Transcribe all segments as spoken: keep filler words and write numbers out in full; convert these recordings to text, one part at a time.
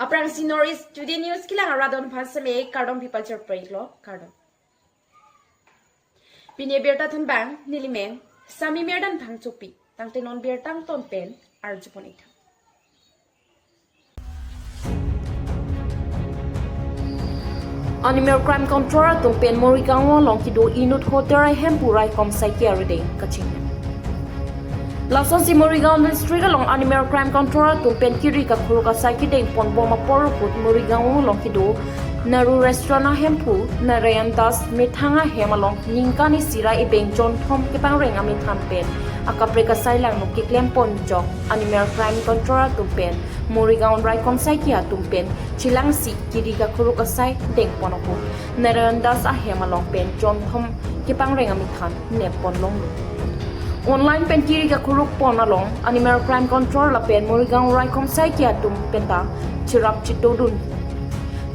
Aphrangsi North East Today News kelang arat don aphan seme kardom pipal chirpre lo, kardom. Pini birta thanbang nelimen Sami Merdan Phangchopi, tangte non birta angton pen arjupon ik tha. Animal Crime Control atum pen Morigaon along kedo inut hotel ahemphu raikom asai ke arideng kaching. Lasonsi Morigaon district along Animal Crime Control atum pen kiri kakhuruk asai kedeng ponbom apor ahut Morigaon along kedo Naru Restaurant ahemphu Narayan Das methang ahem along ningkan isi ra ebeng jonthom kepangreng amethan pen akaprek asai langno keklem pon jok Animal Crime Control atum pen Morigaon raikom asai ke atum pen chelangsi kiri kakhuruk asai dengpon ahut Narayan Das ahem along pen jonthom kepangreng amethan nep pon longlo. Online pen kiri kakhuruk pon along Animal Crime Control lapen Morigaon raikom asai ke atum penta cherap chetodun.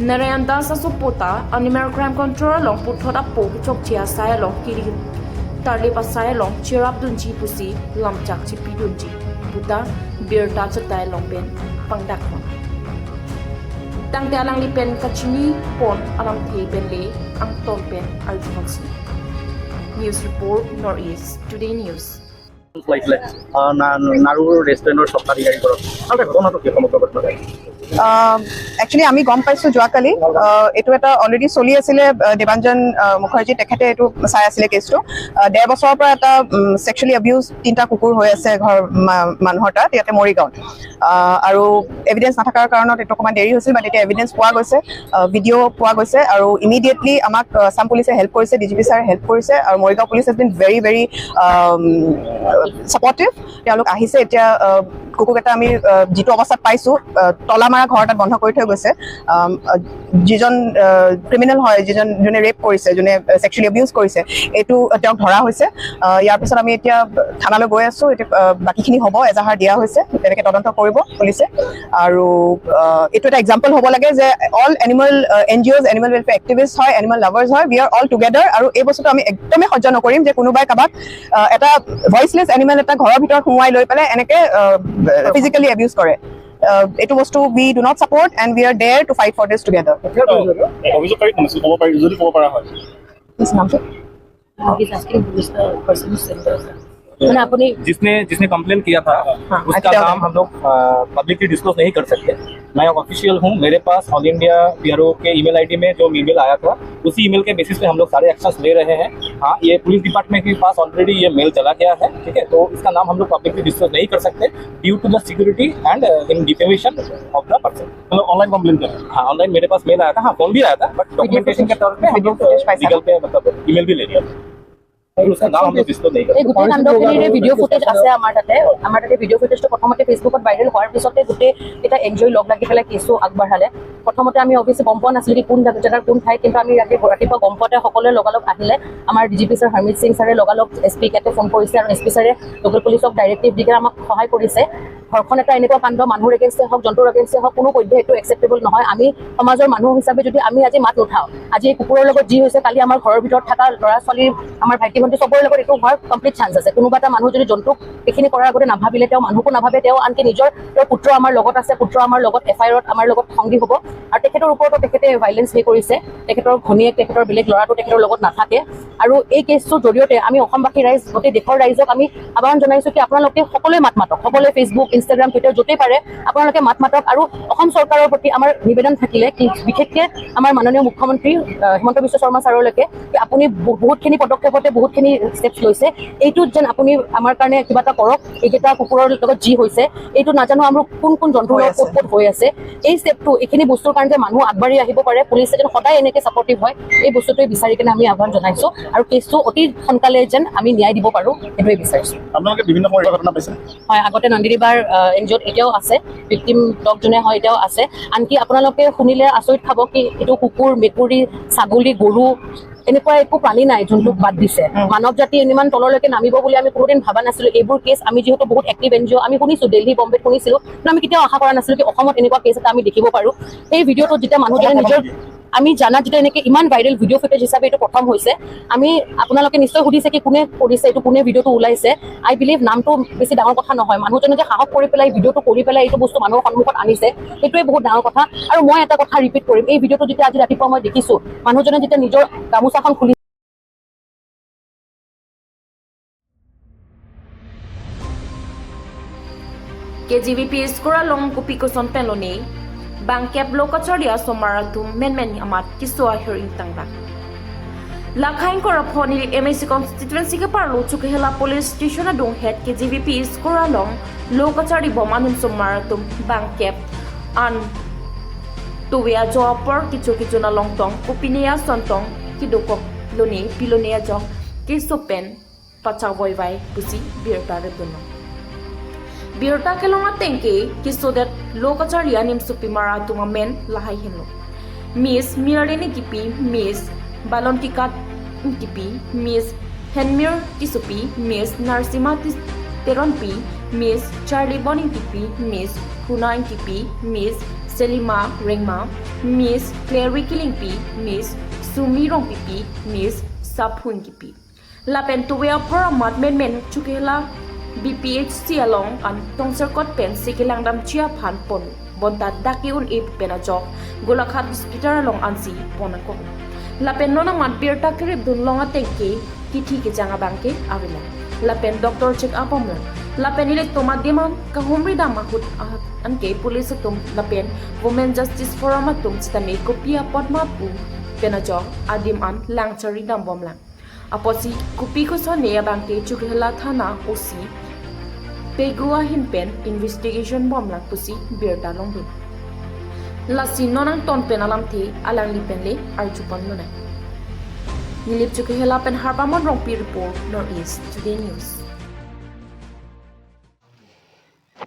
Narayan Das asopo ta Animal Crime Control along puthot apo kechokche asai along kiri tarlip asai along cherapdunji pusi lamchak chepidunji puta birta chetai along pen pangdak pon. Tangte alangli pen kachini pon alamthe pen le angton pen arjuponsi. News report, North East Today News. Like, like, uh, Na-, Naru Restaurant or Sokari Gari Goro. How the Corona to come up with? Actually আমি গম পাইছোঁ যোৱাকালি, আহ, এইটো এটা অলৰেডি চলি আছিলে। আহ, দেৱাঞ্জন, আহ, মুখাৰ্জী তেখেতে এইটো চাই আছিলে কেছটো। আহ, ডেৰ বছৰৰ পৰা এটা ছেক্সুৱেলি এবিউজ তিনিটা কুকুৰ হৈ আছে ঘৰ মা-, মানুহৰ তাত, ইয়াতে মৰিগাঁৱত। আহ, আৰু এভিডেন্স নাথাকাৰ কাৰণত এইটো অকণমান দেৰি হৈছিল, বাট এতিয়া এভিডেন্স পোৱা গৈছে, ভিডিঅ' পোৱা গৈছে আৰু ইমিডিয়েটলি আমাক, আহ, আছাম পুলিচে হেল্প কৰিছে, ডি জি পি ছাৰে হেল্প কৰিছে আৰু মৰিগাঁও পুলিচ হেজ বিন ভেৰি ভেৰি ছাপৰ্টিভ। তেওঁলোক আহিছে এতিয়া। আহ, কুকুৰকেইটা আমি, আহ, যিটো অৱস্থাত পাইছোঁ, আহ, তলা মাৰা ঘৰ এটাত বন্ধ কৰি থৈ গৈছে। আম, আহ, যিজন ক্ৰিমিনেল হয়, যিজন, যোনে ৰেপ কৰিছে, যোনে ছেক্সুৱেলি এবিউজ কৰিছে, এইটো, আহ, তেওঁক ধৰা হৈছে। আহ, ইয়াৰ পিছত আমি এতিয়া থানালৈ গৈ আছোঁ। এতিয়া, আহ, বাকীখিনি হ'ব, এজাহাৰ দিয়া হৈছে, তেনেকে তদন্ত কৰিব পুলিচে। আৰু, আহ, এইটো এটা এক্সাম্পল হ'ব লাগে যে অল এনিমেল, এন জি অ'জ, এনিমেল ৱেলফেয়াৰ এক্টিভিষ্ট হয়, এনিমেল লাভাৰ্ছ হয়, we are all together। আৰু এই বস্তুটো আমি একদমেই সহ্য নকৰিম যে কোনোবাই কাৰোবাক, আহ, এটা ভইচলেছ এনিমেল এটা ঘৰৰ ভিতৰত সোমোৱাই লৈ পেলাই এনেকে ফিজিকেলি এবিউজ কৰে। আহ, এইটো বস্তু we do not support and we are there to fight for this together। অভিযোগকাৰী কোন আছিল, ক'ব পাৰি, যদি ক'ব পৰা হয়? Please, নামটো? He's asking who is the person who sent the, মানে আপুনি जिसने, जिसने कंप्लेन किया था, हाँ, उसका अच्छा। नाम हम लोग, अ, पब्लिकली डिस्क्लोज नहीं कर सकते। मैं ऑफिशियल हूँ, मेरे पास all India P R O के ईमेल आईडी में जो ईमेल आया था, उसी ईमेल के बेसिस पे हम लोग सारे एक्शंस ले रहे हैं। हाँ, ये पुलिस डिपार्टमेंट के पास ऑलरेडी ये मेल चला गया है, ठीक है, तो इसका नाम हम लोग पब्लिकली डिस्क्लोज नहीं कर सकते due to the security and, uh, in defamation of the person। मतलब ऑनलाइन कंप्लेन कर रहे हैं? हाँ, ऑनलाइन मेरे पास मेल आया था, हाँ, फोन भी आया था, बट डॉक्यूमेंटेशन के तौर पे हम लोग लीगल पे, मतलब, ईमेल भी ले लिया। उसका नाम हम लोग डिस्क्लोज नहीं कर सकते। এই গোটেই কাণ্ডখিনিৰে ভিডিঅ' ফুটেজ আছে আমাৰ তাতে। আমাৰ তাতে ভিডিঅ' ফুটেজটো প্ৰথমতে ফেচবুকত ভাইৰেল হোৱাৰ পিছতে গোটেই এটা এন জি অ'ই লগ লাগি পেলাই কেছটো আগবঢ়ালে। প্ৰথমতে আমি অৱশ্যে গম পোৱা নাছিলোঁ কি কোন জেগা-, জেগাৰ কোন ঠাই, কিন্তু আমি ৰাতি-, ৰাতিপুৱা গম পোৱাতে সকলোৱে লগালগ আহিলে। আমাৰ D G P sir Harmit Singh ছাৰে লগালগ এছ পি ইয়াতে ফোন কৰিছে আৰু এছ পি ছাৰে লোকেল পুলিচক ডাইৰেক্টিভ দি কিনে আমাক সহায় কৰিছে। ঘৰখন এটা এনেকুৱা কাণ্ড, মানুহৰ এগেইনষ্টে হওক, জন্তুৰ এগেইনষ্টে হওক, কোনো পধ্যে এইটো একচেপ্টেবল নহয়। আমি সমাজৰ মানুহ হিচাপে যদি আমি আজি মাত নুঠাওঁ, আজি এই কুকুৰৰ লগত যি হৈছে, কালি আমাৰ ঘৰৰ ভিতৰত থকা ল'ৰা ছোৱালী, আমাৰ ভাইটি ভণ্টি চবৰে লগত এইটো হোৱাৰ কমপ্লিট চান্স আছে। কোনোবা এটা মানুহ যদি জন্তুক এইখিনি কৰাৰ আগতে নাভাবিলে, তেওঁ মানুহকো নাভাবে, তেওঁ আনকি নিজৰ, তেওঁৰ পুত্ৰ আমাৰ লগত আছে, পুত্ৰ আমাৰ লগত এফ আই আৰত আমাৰ লগত সংগী হ'ব আৰু তেখেতৰ ওপৰতো তেখেতে ভাইলেঞ্চ হেৰি কৰিছে। তেখেতৰ ভনীয়েক, তেখেতৰ বেলেগ ল'ৰাটো তেখেতৰ লগত নাথাকে। আৰু এই কেছটোৰ জৰিয়তে আমি অসমবাসী ৰাইজ, গোটেই দেশৰ ৰাইজক আমি আহ্বান জনাইছোঁ কি আপোনালোকে সকলোৱে মাত মাতক, সকলোৱে ফেচবুক, ইনষ্টাগ্ৰাম, টুইটাৰ য'তেই পাৰে আপোনালোকে মাত মাতক আৰু অসম চৰকাৰৰ প্ৰতি আমাৰ নিবেদন থাকিলে কি বিশেষকৈ আমাৰ মাননীয় মুখ্যমন্ত্ৰী, আহ, হিমন্ত বিশ্ব শৰ্মা ছাৰলৈকে কি আপুনি ব-, বহুতখিনি পদক্ষেপতে বহুতখিনি ষ্টেপছ লৈছে, এইটোত যেন আপুনি আমাৰ কাৰণে কিবা এটা কৰক। এইকেইটা কুকুৰৰ লগত যি হৈছে, এইটো নাজানো আমাৰ কোন কোন জন্তুৰ হৈ লগত আছে। ক'ত ক'ত হৈ আছে। এই ষ্টেপটো, এইখিনি বস্তুৰ কাৰণে যে মানুহ আগবাঢ়ি আহিব পাৰে, পুলিচে যেন সদায় এনেকে ছাপৰ্টিভ হয়, এই বস্তুটোৱে বিচাৰি কিনে আমি আহ্বান জনাইছোঁ আৰু কেছটো অতি সোনকালে যেন আমি ন্যায় দিব পাৰোঁ, সেইটোৱে বিচাৰিছোঁ। আপোনালোকে বিভিন্ন সময়ত ঘটনা পাইছে? হয়, আগতে নন্দিনীবাৰ, আহ, এন জি অ'ত এতিয়াও আছে, ভিক্টিম ডগ যোনে হয় এতিয়াও আছে। আনকি আপোনালোকে শুনিলে আচৰিত খাব কি এইটো কুকুৰ, মেকুৰী, ছাগলী, গৰু, এনেকুৱা একো প্ৰাণী নাই যোনটোক বাদ দিছে। উম। মানৱ জাতি ইমান তললৈকে নামিব বুলি আমি কোনোদিন ভাবা নাছিলোঁ। এইবোৰ কেছ আমি যিহেতু বহুত এক্টিভ এন জি অ', আমি শুনিছোঁ, দিল্লী, বম্বেত শুনিছিলোঁ, কিন্তু আমি কেতিয়াও আশা কৰা নাছিলোঁ কি অসমত এনেকুৱা কেছ এটা আমি দেখিব পাৰোঁ। সেই ভিডিঅ'টোত যেতিয়া মানুহজনে অসমত নিজৰ নেকি? আমি জানাত যিটো এনেকে ইমান ভাইৰেল ভিডিঅ' ফুটেজ হিচাপে এইটো প্ৰথম হৈছে। আমি, আপোনালোকে নিশ্চয় সুধিছে কি কোনে কৰিছে এইটো, কোনে ভিডিঅ'টো ওলাইছে। আই বিলিভ নামটো বেছি ডাঙৰ কথা নহয়, মানুহজনে যে সাহস কৰি পেলাই ভিডিঅ'টো কৰি পেলাই এইটো বস্তু মানুহৰ সন্মুখত আনিছে, সেইটোৱে বহুত ডাঙৰ কথা। আৰু মই এটা কথা ৰিপিট কৰিম, এই ভিডিঅ'টো যেতিয়া আজি ৰাতিপুৱা মই দেখিছো, মানুহজনে যেতিয়া নিজৰ গামোচাখন খুলি K G V P school along kopi koson pen lone bangkep lo kacharli asomar atum menmen amat keso ahir ingtang bak. Lakhai ingkoi ra pho neli M A C constituency keparlo Chokihola police station adunghet K G V P school along lo kacharli bom anim somar atum bangkep an tove ajo apor kecho kecho nalong tong kopine ason tong kedokok lone pilone ajok keso pen pachak voivai pusi birta repdunlo. Birta kelong ateng ke kesodet lo kacharli anim sopimar atum amen lahai henlo: Miss Mirlin Ingtipi, Miss Balon Kikat Ingtipi, Miss Henmir Tissopi, Miss Narsima Tis-, Teronpi, Miss Charlie Bon Ingtipi, Miss Huna Ingtipi, Miss Selima Rengma, Miss Clary Killingpi, Miss Sumi Rongpipi, Miss Saphu Ingtipi. Lapen tove apor amat menmen Chokihola B P H C along an tongserkot pensi kelangdamji aphan pon bonta dak ke-un-e pen ajok Golaghat Hospital along ansi pon nangkok. Lapen non amat birta keripdun long ateng ke kithi kejang abang ke avelang. Lapen doctor check up bomlang. Lapen ilitum adim an kahumri dam ahut ahut anke police atum lapen Women Justice Forum atum sitame kopi apot ma pu pen ajok adim an lang chari dam bomlang. Apotsi kopi kosonne abang ke Chokihola thana O C pegu ahin pen investigation bomlang pusi birta longdun. Lasi non angton pen alamthe alangli pen le arju ponlonang. Nilip Chokihola pen Harbamon Rongpi report, North East Today News.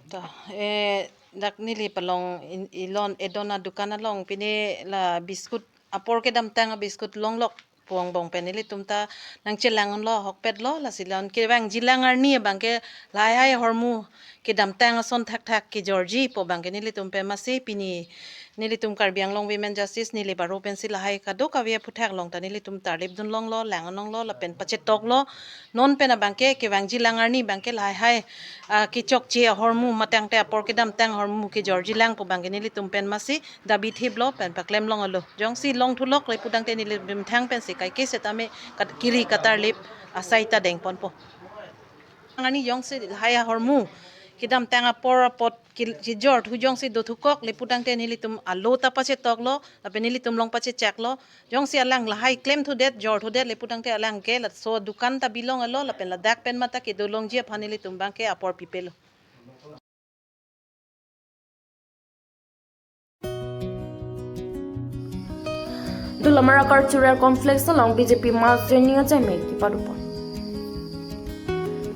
To, eh, dak neli palong in-, ilon edon adukan along pine la biscuit apor kedamtang a biscuit longlok pu angbong pen nelitum ta nangchelang unlo, ahokpet lo, lasi lon kevangji lang arni abang ke lahai ahormu kedamtang ason thakthak kejorji pu abang ke nelitum pen masi pini nelitum Karbi Anglong Women Justice neli baro pensi lahai kadokave aphuthak along ta nelitum tarlip dun longlo, lang un longlo, lapen pachetoklo, non pen abang ke kevangji lang arni abang ke lahai, ah, kechokche ahormu matangte apor kedamtang ahormu kejorji lang pu abang ke nelitum pen masi dabi thiplo pen paklem long alo. Jongsi long thulok le pudangte neli bimthang pensi kaike setame kat-, kiri katarlip asai ta dengponpo. Arni jongsi lahai ahormu kedamtang apor apot ki-, kijor thu jongsi do thukok le pudangte nelitum alo ta pachetoklo, lapen nelitum long pachechaklo. Jongsi alang lahai klem thudet, jor thudet le pudangte alang ke laso dukan ta bilong alo, lapen ladak pen mata kedo longji aphan nelitum abang ke apor pipelo. Dolamara Cultural Complex along B J P mass joining achaime kepadopon.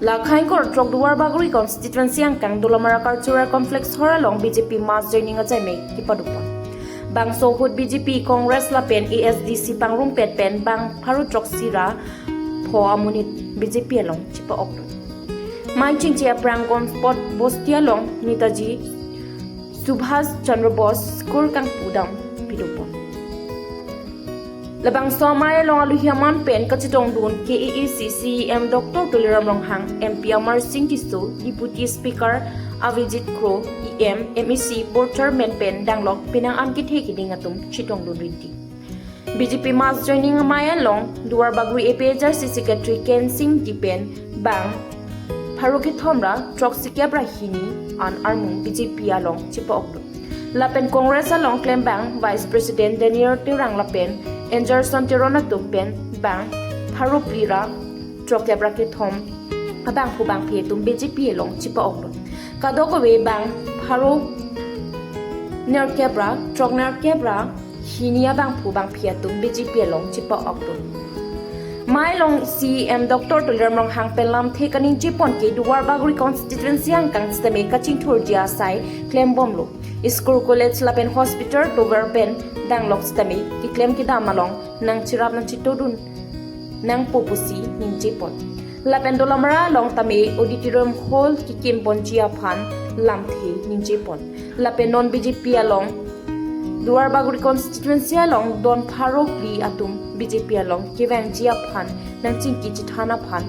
Lakhai ingkoi ra throk Duarbagori constituency angkang Dolamara Cultural Complex hor along B J P mass joining achaime kepadopon. Bangso ahut B J P, Congress lapen A S D C pangrumpet pen bang pharo throksi ra pho amonit B J P along chepa-okdun. Mei chingche aphrang Gonspot Bosti along Netaji Subhas Chandra Bose school kangpu dam pidopon. Labangso amei along alohi aman pen kachetongdun K A A C C E M Doctor Tuliram Ronghang, M P Amarsing Tisso, Deputy Speaker Avijit Kro, E M, M A C, Board Chairman pen danglok penang an kethe keding atum chetongdun rinti. B J P mass joining amei along Duarbagori A P H R C Secretary Kensing Tipen bang pharo kethom ra throksi kep ra hini an armu B J P along chepa-okdun. Lapen Congress along klembang Vice President Daniel Terang lapen Angerson Teron atum pen bang pharo phli ra throk kep ra kethom abangphu bangphi atum B J P along chepa-okdun. Kadokave bang pharo nerkep ra throk nerkep ra hini abangphu bangphi atum B J P along chepa-okdun. Mei along C E M Doctor Tuliram Ronghang pen lamthe kaningjepon ke Duarbagori constituency angkang sitame kachingthurji asai klembomlo. School, college lapen hospital tovar pen danglok sitame keklem kedam along nangcherap nangchetodun nangpo pusi ningjepon. Lapen Dolamara along tame auditorium hall kekimponji aphan lamthe ningjepon. Lapen non B J P along Duarbagori constituency along don pharo phli atum B J P along kevangji aphan nangchingki chethan aphan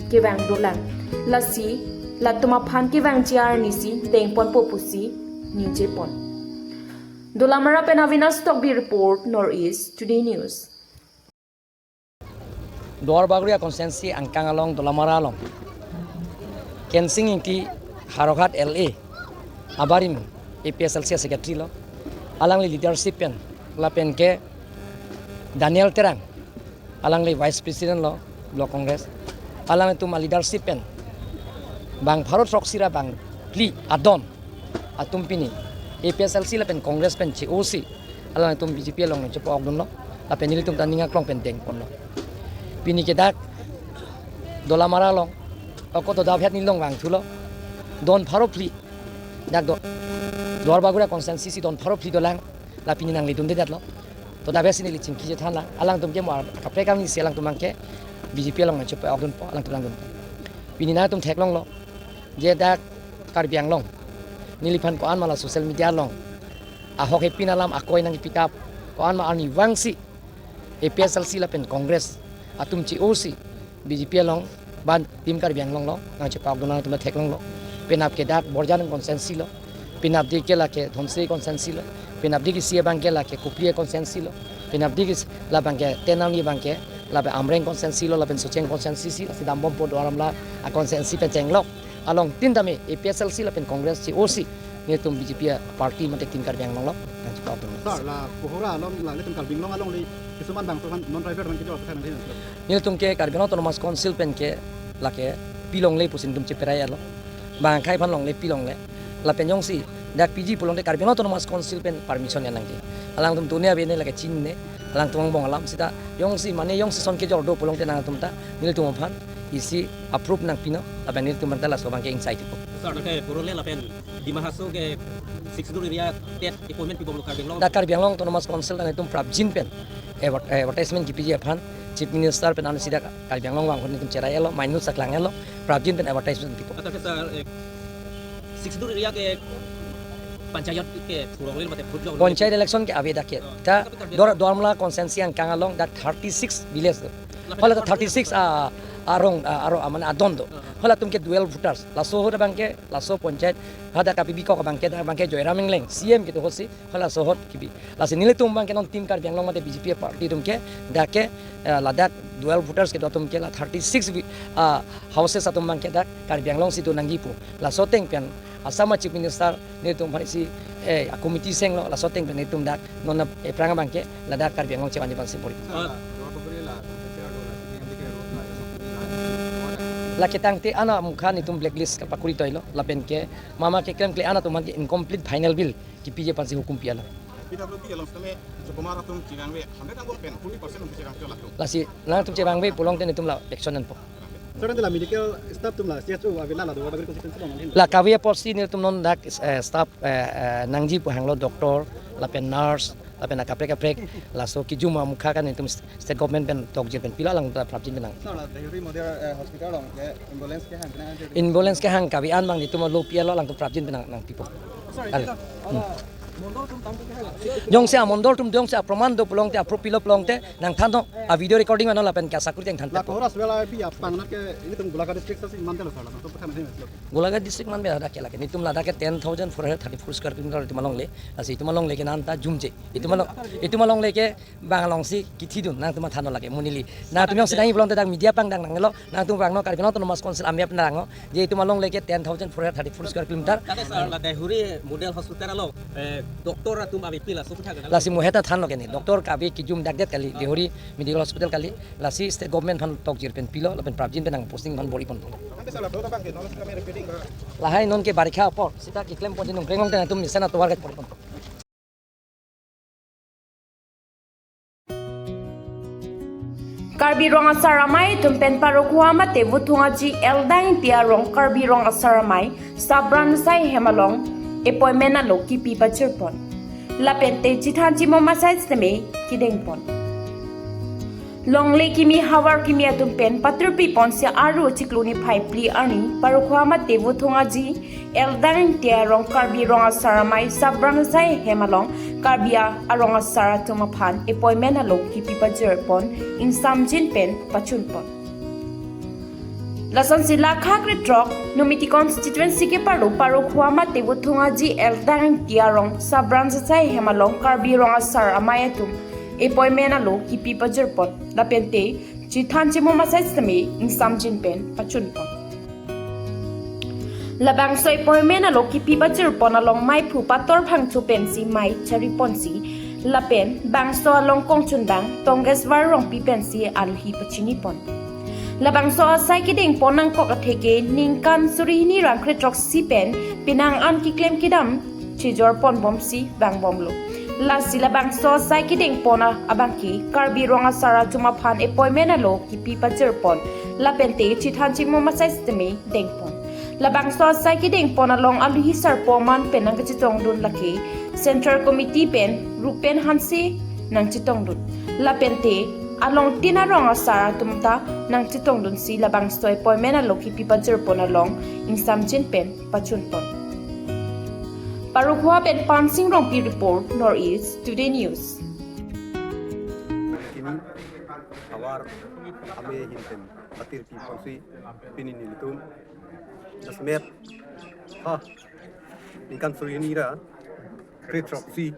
kevang dolang. Lasi latum aphan kevangji arnisi dengponpo pusi ningjepon. Dolamara pen Avinash Tokbi report, North East Today News. Duarbagori constituency angkang along Dolamara along Kensing Ingti Howraghat L A abarim A P H L C secretary lo, alangli leadership pen lapen ke Daniel Terang, alangli vice president lo Block Congress, alangtum aleadership pen bang pharo throksi ra bang phli adon atum pini A P H L C lapen Congress pen che-osi alangtum B J P along nangchepa-ok dunlo, lapen nelitum ta ning aklong pen dengponlo. Pini ke dak Dolamara along, ako to daphet nilong vangthulo, don pharo phli dak do, Duarbagori constituency si don pharo phli dolang, la pini nangledunde detlo. To daphet si neli chingki chethanlang, alangtum ke mo kaprek kami si alangtum abangke B J P along nangchepa-ok dunpo, alangtum langdunpo. Pini nangtum theklonglo je dak Karbi Anglong, neliphan ko-an ma la social media along ahok hepin alam akoi nangkipitap, ko-an ma arnivang si A P H L C lapen Congress atum che-osi B J P along ban Team Karbi Anglong along nangchepa-ok dun alangtum theklonglo. Penap ke dak Borjan constituency lo, penapdik ke lake Dhansiri constituency lo, penapdik isi abangke lake Kopili constituency lo, penapdik isi labangke Tenali abangke lapen Amreng constituency lo, lapen Socheng constituency si, si Dambompo Duar Amla a constituency pen chenglok along tin tame A P H L C lapen Congress che-osi nelitum B J P party mate Team Karbi Anglong along nangchepa-ok dun. Sir, la Kohora along, la nelitum Karbi Anglong alongle kisuman bangso aphan non-tribal aphan kejor aphan nangji. Nelitum ke Karbi Anglong Autonomous Council pen ke lake pilongle pusi nelitum cheperai alo. Bang akhai aphan longle pilongle. Lapen jongsi dak piji pulote Karbi Anglong Autonomous Council pen permission nangji. Alangtum tuni abene lake chinine, alangtum angbong alam seta jongsi mane jongsi ason kejor do pulote nangtum ta nelitum aphan isi approve nangpinon, lapen nelitum aphan ta laso abangke ingsai tipo. Sir, dak ke Borole lapen Dima Hasao ke Sixth Schedule area TET appointment pibomlo Karbi Anglong. Dak Karbi Anglong Autonomous Council ta nelitum prapjin pen adver-, advertisement kipiji aphan Chief Minister pen ansi dak Karbi Anglong vang ahut nelitum cherai elo, minus saklang elo, prapjin pen advertisement pipo. Ata ke sir, eh, Sixth Schedule area ke panchayat ke purong lil mate phurjong. Panchayat election ke ave dak ke. Oh, ta tapi Karbi Dor-, Anglong Duar Amla constituency angkang along dak thirty-six village do. Lapen hala ta thirty-six a, arong, a, aro, a, mane adon do. Oh. Halatum ke dual voters. Laso ahut abangke, laso panchayat, hadak kapibi kok abangke, dak abangke Joyram Engleng, C M kedo ahut si, halaso ahut kibi. Lasi nelitum abangke non Team Karbi Anglong mate B J P party atum ke, dak ke, eh, ladak dual voters kedo atum ke la thirty-six vi-, ah, houses atum abangke dak Karbi Anglong si do nangji pu. Laso ateng pen Assam a Chief Minister nelitum aphan isi, eh, a committee senglo, laso ateng pen nelitum dak non aphrang abangke ladak Karbi Anglong chevanji aphansi bor-i. Ah. Lake tangte ana amukha nelitum blacklist kapakuri toilo, lapen ke mama keklemkle ana atum aphan ke incomplete final bill kipiji aphansi hukum pi-an. P W D along sitame Jyoti Kumar atum chevangve hundred angbong pen forty percent atum chevang ke latum. Lasi nangtum chevangve pulote nelitum la action enpo. Sir, ante la medical staff atum la C H O ave la la Duarbagori constituency along hin. La kave apotsi nelitum non dak, eh, staff, eh, eh, nangji pu hanglo, doctor, lapen nurse, lapen akaprek kaprek, laso kejum amukha ke nelitum state government pen tokjir pen pilo, alangtum ta prapjin pen nang. Sir, la Deihori Model, eh, Hospital along ke ambulance kehang kena ante. Ambulance kehang kave an abang nelitum lo pi-an lo, alangtum prapjin pen nang, nangpipo. Sir, al-, ante la, hmm, ala mondol atum tangte kehang. Jongsi amondol atum jongsi aproman do pulote, approve pilo pulote nangthannon, a video recording mane lapen ke asakuri ateng than. La Kohora Sibel I P apang nat ke nelitum Golaghat district si mantelo sir, la nangtum pathan ahin. Golaghat district manbe ladak ke lake. Nelitum ladak ke ten thousand four hundred thirty-four square kilometer itum alongle. Lasi itum alongle ke nanta jumje. Itum along, itum alongle ke bang alongsi kithidun, nangtum thannon lake mo neli. Nangtum jongsi nangji pulote dak media pangdang nanglo, nangtum vangnon Karbi Anglong Autonomous Council amei pen nangnon. Je itum alongle ke ten thousand four hundred thirty-four square kilometer. Tangte sir, la Deihori Model Hospital along, eh, doctor atum ave pi laso kotha ke. Lasi mo heta thanlo ke ne. Doctor kave kejum dakdet kali, Deihori Medical Hospital kali. Lasi state government aphan tokjir pen pilo, lapen prapjin pen nang posting aphan bor-i ponpo. Ante sir, la abang ke non sitame repairing ba. Lahai non ke barikha apor, seta keklem ponji nongkreng along te nangtum mesen atovar ke bor-i ponpo. Karbi Rong Asar Amei atum pen Parokhowa mate Vothung Aji Eldang Ingti arong Karbi Rong Asar Amei sub branch asai hem along appointment alo kipi pajirpon. Lapen te chethan chimom asai sitame kedengpon. Longle kimi havar kimi atum pen patirpi ponsi Aru chiklo niphai phli arni Parokhowa mate Vothung Aji Eldang Ingti arong Karbi Rong Asar Amei sub branch asai hem along Karbi arong asar atum aphan appointment along kipi pajirpon, ingsamjin pen pachunpon. Lasonsi la kha krethrok Nomiti constituency keparlo Parokhuwa mate Vothung Aji L Dangki arong sub-branch asai hem along Karbi rong asar amei atum appointment along kipi pajirpon, lapente chethan chimum asai sitame ingsamjin pen pachunpon. Labangso appointment along kipi pajirpon along meiphu Pator Phangcho pensi mei chariponsi, lapen bangso along kongchundang Tongeswar Rongpi pensi alohi pachinipon. Labangso asai kedengpon nangkok atheke ningkan suri hini ra krethrok isi pen penang an keklem kedam chejorponbomsi vangbomlo. Lasi labangso asai kedengpon abangke Karbi rong asar atum aphan appointment along kipi pajirpon, lapente chethan chimum asai sitame dengpon. Labangso asai kedengpon along alohi sarpo aman pen nangkachetongdun lake Central Committee pen Rupen Hanse nangchetongdun, lapente along tin arong asar atum ta nangchetongdunsi labangso appointment along kipi pajirpon along ingsamjin pen pachunpon. Parokhuwa pen Pansing Rongpi report, North East Today News. Kimi avar ame hinten patir pi ponsi pini nelitum dasmet ha ningkan suri hini ra krethrok isi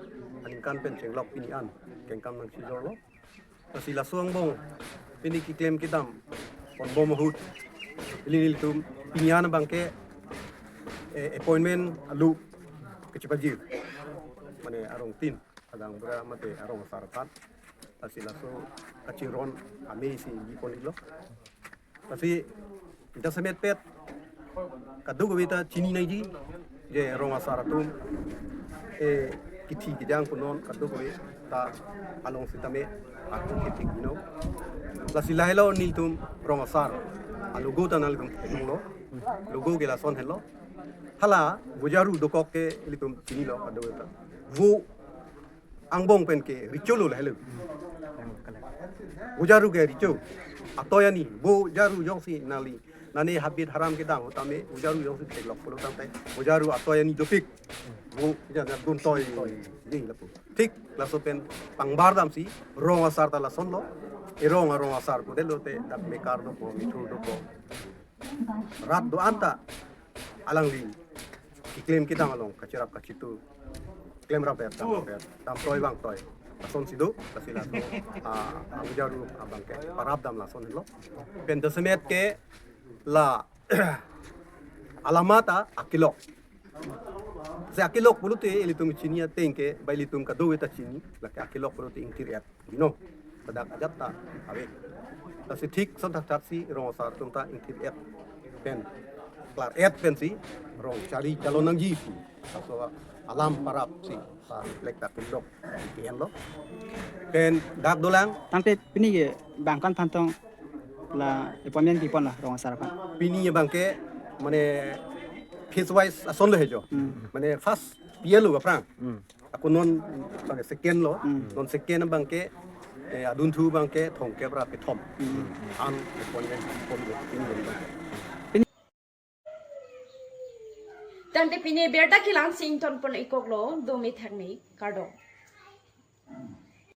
aningkan pen chenglok pini an kengkam nangchejorlo. Lasi laso angbong pini keklem kedam ponbom ahut ili nelitum pini an abangke, eh, appointment along kachepajir mane arong tin, adang bura mate arong asar aphan. Lasi laso kachiron amei si ji ponlo. Lasi dasmet pet kadokave ta chini nangji je rong asar atum, eh, kithi kejang punon kadokave ta along sitame atum kithi kino. Lasi lahelo nelitum rong asar alogo ta nelitum henlo, logo ke lason henlo. Hala Vojaru dokok ke ilitum chinilo kadokave ta. Vo angbong pen ke recho lo lahelo. Vojaru ke recho. Atoi ani, Vojaru jongsi nangli nane habit haram kedam ahut tame Vojaru jongsi theklok pulo tangte Vojaru atoi ani dopik. Vo jana duntoi jing lapu. Thik laso pen pangbar damsi rong asar ta lasonlo. E rong arong asar pudetlo te dak mekar dopo, mithur dopo, rat do-an ta alangli keklem kedam along kacherap kachitu, klemrap er, damrap er, damtoi vangtoi, lasonsi do. Lasi laso, ah, ah, Vojaru abangke parap dam lason henlo. Pen dasmet ke la alamat ta akelok. Si akelok pulote ilitum chini ateng ke, ba ilitum kadokave ta chini, lake akelok pulote ingthir-et. Bino, ladak ajat ta ave. Lasi thik son thakthak si rong asar atum ta ingthir-et pen, klar-et pensi rong chari chalon nangji pu laso alam parap si palek ta kundok kihenlo. Pen dak dolang. Tangte pini ke bang koan aphan tong la appointment kipon la rong asar aphan? Pini abangke mane phase wise ason lo he jo. Hmm. Mane first P L O aphrang. Hmm. Ako non abangke second lo, hmm, non second abangke, eh, adunthu abangke thomkep ra kethom. Hmm. An appointment kipon lo, pini abangke. Tangte pini abirta kelang si ingtonpon ikoklo, dome thakme, kardom.